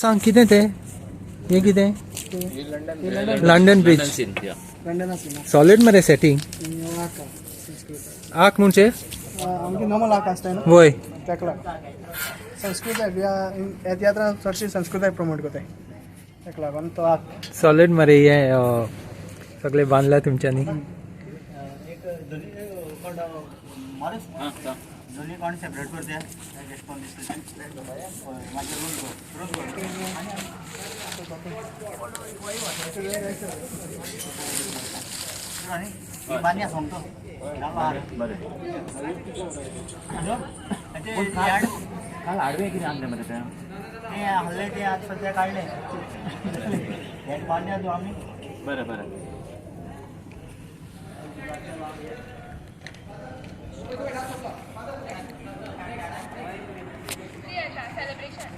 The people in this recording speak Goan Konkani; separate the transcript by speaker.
Speaker 1: सांग कितें तें हें कितें? London bridge. Solid मरे सेटींग. आक म्हणजे
Speaker 2: नॉर्मल आक आसता न्हू
Speaker 1: वय
Speaker 2: ताका लागून संस्कृताय ह्या तियात्रान चडशी संस्कृताय प्रमोट करताय ताका लागून तो आक
Speaker 1: सॉलिड मरे. हें सगळें बांदलां तुमच्यांनी.
Speaker 3: काल आडवे कितें आमचें मरे तें
Speaker 4: तें आहले तें आतां सद्या काडलें हें बांदया तूं आमी.
Speaker 3: बरें बरें.
Speaker 5: Celebration.